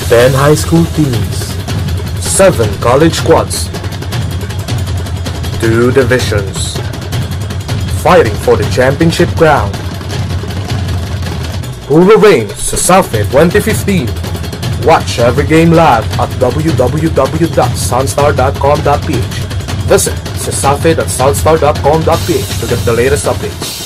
10 high school teams, 7 college squads, 2 divisions, fighting for the championship crown. Who will reign Cesafi 2015? Watch every game live at www.sunstar.com.ph. Visit cesafi.sunstar.com.ph to get the latest updates.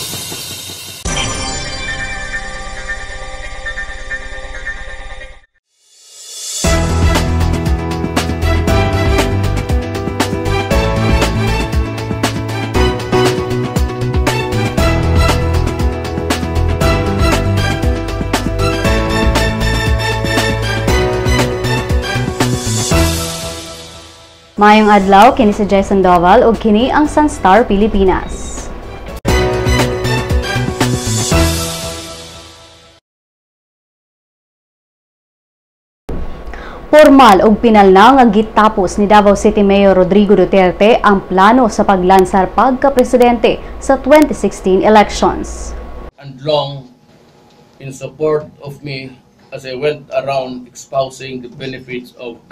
Maayong adlaw, kini si Jason Doval ug kini ang Sunstar Pilipinas. Formal ug pinal na nga gitapos ni Davao City Mayor Rodrigo Duterte ang plano sa paglansar pagka-presidente sa 2016 elections. And long in support of me as I went around espousing the benefits of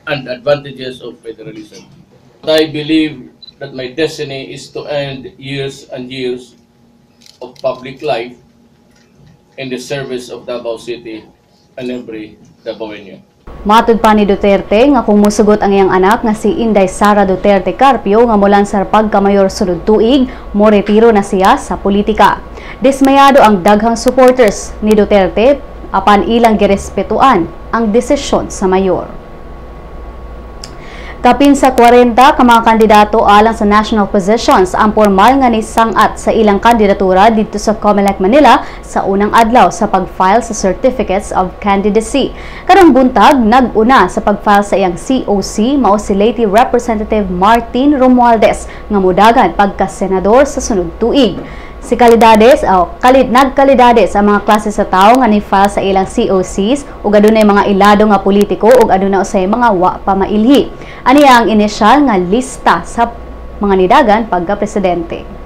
and advantages of federalism. I believe that my destiny is to end years and years of public life in the service of Davao City and every Davaoeño. Matud pa ni Duterte nga kung musugot ang iyang anak nga si Inday Sara Duterte Carpio nga molansar pagkamayor sulod tuig, moretiro na siya sa politika. Dismayado ang daghang supporters ni Duterte apan ilang girespetuan ang desisyon sa mayor. Kapin sa 40 ka mga kandidato alang sa national positions ang formal nga nisangat sa ilang kandidatura didto sa COMELEC Manila sa unang adlaw sa pag-file sa Certificates of Candidacy. Karong buntag, nag-una sa pag-file sa iyang COC mao si Leyte Representative Martin Romualdez nga modagan pagka-senador sa sunod tuig. Si Kalidades, nagkalidades ang mga klase sa tao nga ni-file sa ilang COCs ug adunay mga ilado nga politiko ug aduna usay mga wa pa mailhi. Aniya ang inisyal nga lista sa mga nidagan pagka-presidente.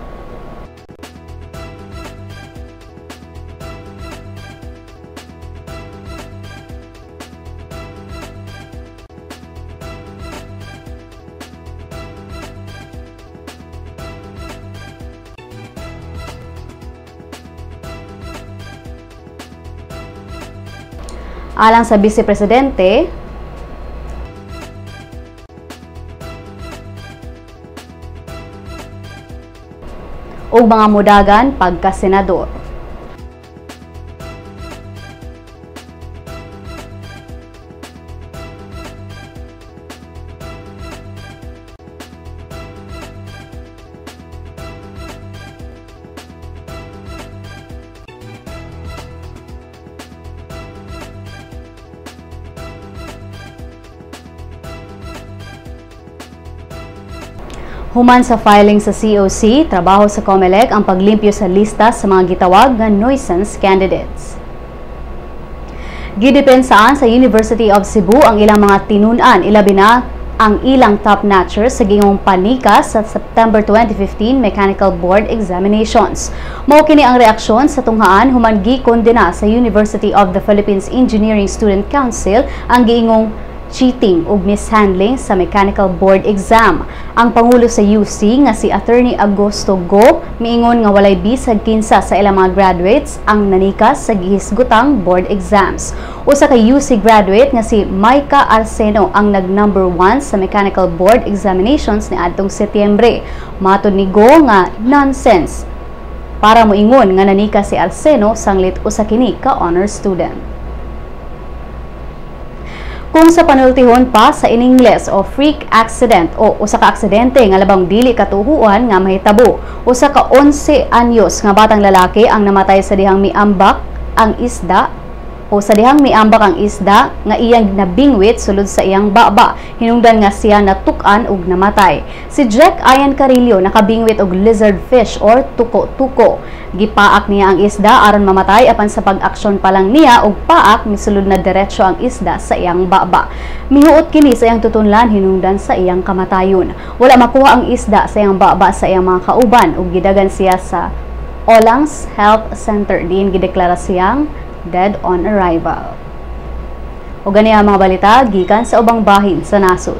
Alang sa Vice Presidente, ug mga mudagan pagka-senador. Human sa filing sa COC, trabaho sa COMELEC ang paglimpyo sa lista sa mga gitawag nga nuisance candidates. Gidepensaan sa University of Cebu ang ilang mga tinun-an, ilabi na ang ilang top-notchers sa gingong panikas sa September 2015 Mechanical Board Examinations. Mao kini ang reaksyon sa tunghaan human gikondena sa University of the Philippines Engineering Student Council ang giingong cheating ug mishandling sa Mechanical Board Exam. Ang pangulo sa UC nga si Attorney Augusto Go miingon nga walay bisag kinsa sa ilang mga graduates ang nanikas sa gihisgutang board exams. Usa ka UC graduate nga si Micah Arseno ang nag-number 1 sa Mechanical Board Examinations niadtong Setyembre. Matod ni Go nga nonsense para moingon nga nanikas si Arseno sanglit usa kini ka honor student. Kung sa panultihon pa sa iningles o freak accident o usa ka aksidente nga labang dili katuhuan nga mahitabo, usa ka 11 anyos nga batang lalaki ang namatay sa dihang miambak ang isda o sa dihang miambak ang isda nga iyang nabingwit sulod sa iyang baba. Hinungdan nga siya natuk-an ug namatay. Si Jack Ian Carillo nakabingwit og lizard fish or tuko-tuko. Gipaak niya ang isda aron mamatay apan sa pag-aksyon pa lang niya og paak misulod na diretso ang isda sa iyang baba. Mihuot kini sa iyang tutunlan hinungdan sa iyang kamatayon. Wala makuha ang isda sa iyang baba sa iyang mga kauban ug gidagan siya sa Olangs Health Center diin gideklara siyang dead on arrival. O gani ang mga balita gikan sa ubang bahin sa nasod.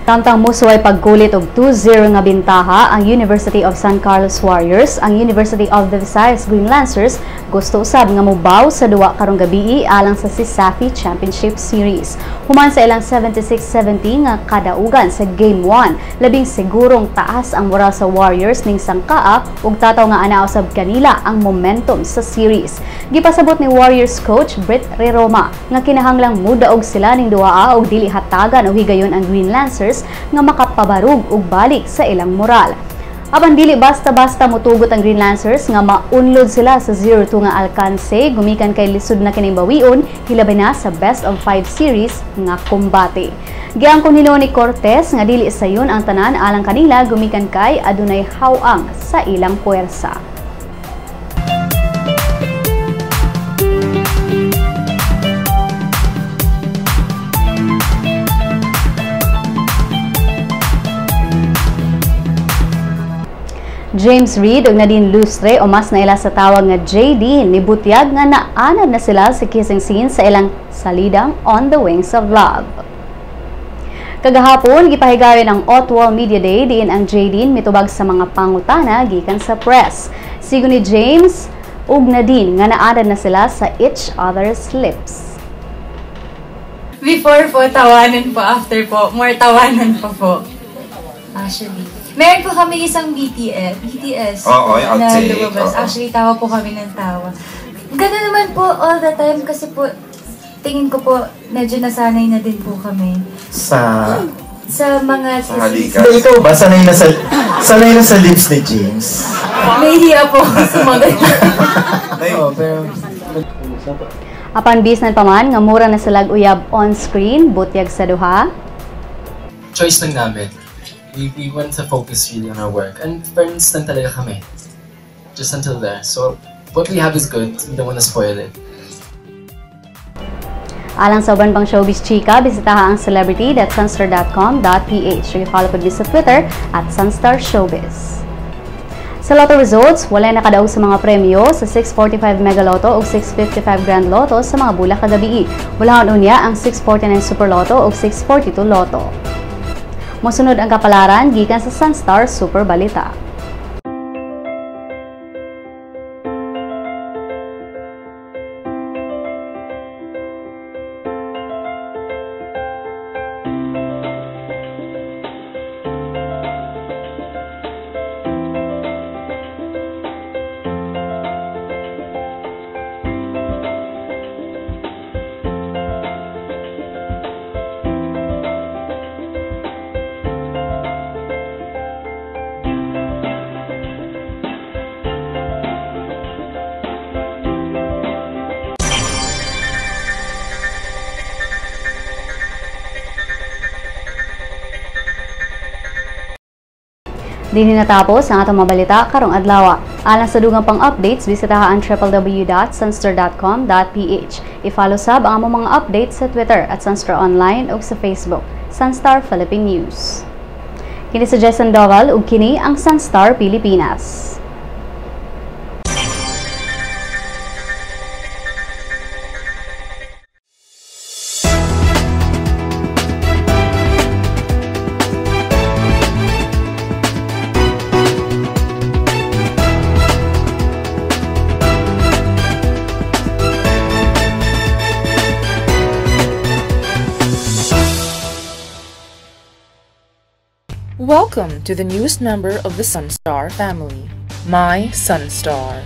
Samtang musuway pagkulit og 2-0 nga bintaha ang University of San Carlos Warriors, ang University of the Visayas Green Lancers gusto usab nga mobaw sa duwa karong gabii alang sa CESAFI Championship Series. Human sa ilang 76-70 nga kadaugan sa Game 1, labing sigurong taas ang moral sa Warriors ning sangkaa ug tataw nga ana usab kanila ang momentum sa series. Gipasabot ni Warriors coach Britt Reroma nga kinahanglang mudaog sila ning duhaa og dili hatagan og higayon ang Green Lancers nga makapabarug og balik sa ilang moral. Apan dili basta-basta motugot ang Green Lancers nga maunlod sila sa 0-2 nga alkanse gumikan kay lisod na kining bawion hilabi na sa best of 5 series nga kumbate. Giangkon hinuon ni Cortez nga dili sayon ang tanan alang kanila gumikan kay adunay haw-ang sa ilang puwersa. James Reid ug Nadine Lustre o mas naila sa tawag nga JD nibutyag nga naanad na sila sa kissing scene sa ilang salidang On the Wings of Love. Kagahapon gipahigayon ang Otwal Media Day diin ang JD mitubag sa mga pangutana gikan sa press. Sigon ni James ug Nadine nga naanad na sila sa each other's lips. Before po, tawanan po. After po, more tawanan pa po. Actually, meron po kami isang BTS. Oo, yung na outtake. lumabas. Oo. Actually, tawa po kami ng tawa. Ganun naman po all the time kasi po, tingin ko po, medyo nasanay na din po kami. Sa mga Sa halikan. Hindi, ikaw ba? Sanay na sa lips ni James? Nahihiya po ako sumagot. Oo, pero Apan bisan pa man nga mura na sila uyab on screen, butyag sa duha. Choice lang namin. We want to focus really on our work. And friends lang talaga kami. Just until there. So, what we have is good. We don't want to spoil it. Alang sa uban pang showbiz chika, bisitaha ang celebrity.sunstar.com.ph. I-follow po din sa Twitter @SunstarShowbiz. Sa Lotto results, wala nakadaog sa mga premyo sa 645 Mega Lotto o 655 Grand Lotto sa mga bulak kagabii. Bulahon unya ang 649 Super Lotto o 642 Lotto. Mosunod ang kapalaran gikan sa Sunstar Super Balita. Dinhi natapos ang atong mabalita karong adlaw. Alang sa dugang pang updates, bisitaha ang www.sunstar.com.ph. I-follow sab ang among mga updates sa Twitter @SunstarOnline ug sa Facebook, Sunstar Philippine News. Kini si Jason Doval ug kini ang Sunstar Pilipinas. Welcome to the newest member of the Sunstar family, My Sunstar,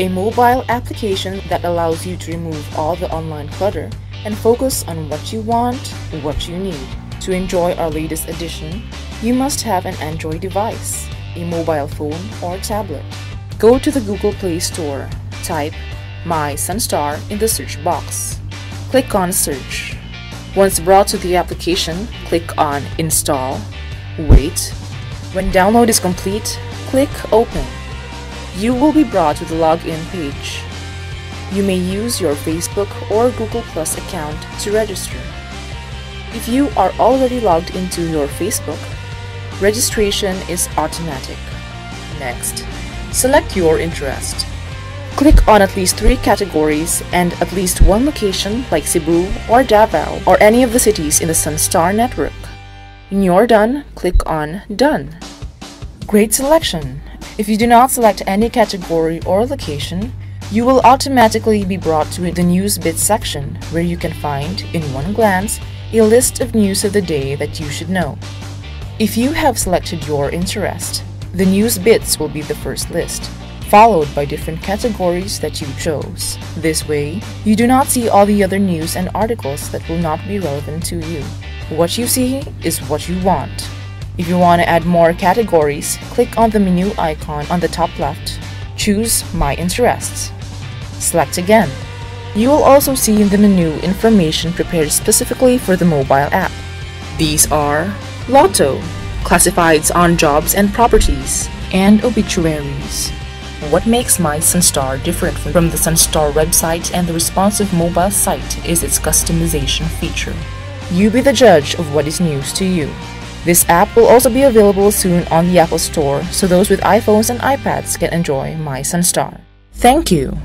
a mobile application that allows you to remove all the online clutter and focus on what you want, what you need. To enjoy our latest edition, you must have an Android device, a mobile phone or tablet. Go to the Google Play Store, type My Sunstar in the search box. Click on Search. Once brought to the application, click on Install. Wait. When download is complete, click Open. You will be brought to the login page. You may use your Facebook or Google Plus account to register. If you are already logged into your Facebook, registration is automatic. Next, select your interest. Click on at least 3 categories and at least 1 location like Cebu or Davao or any of the cities in the Sunstar network. When you're done, click on Done. Great selection! If you do not select any category or location, you will automatically be brought to the News Bits section, where you can find, in one glance, a list of news of the day that you should know. If you have selected your interest, the News Bits will be the first list, followed by different categories that you chose. This way, you do not see all the other news and articles that will not be relevant to you. What you see is what you want. If you want to add more categories, click on the menu icon on the top left. Choose My Interests. Select again. You will also see in the menu information prepared specifically for the mobile app. These are Lotto, classifieds on jobs and properties, and obituaries. What makes My Sunstar different from the Sunstar website and the responsive mobile site is its customization feature. You be the judge of what is news to you. This app will also be available soon on the Apple Store, so those with iPhones and iPads can enjoy My Sunstar. Thank you!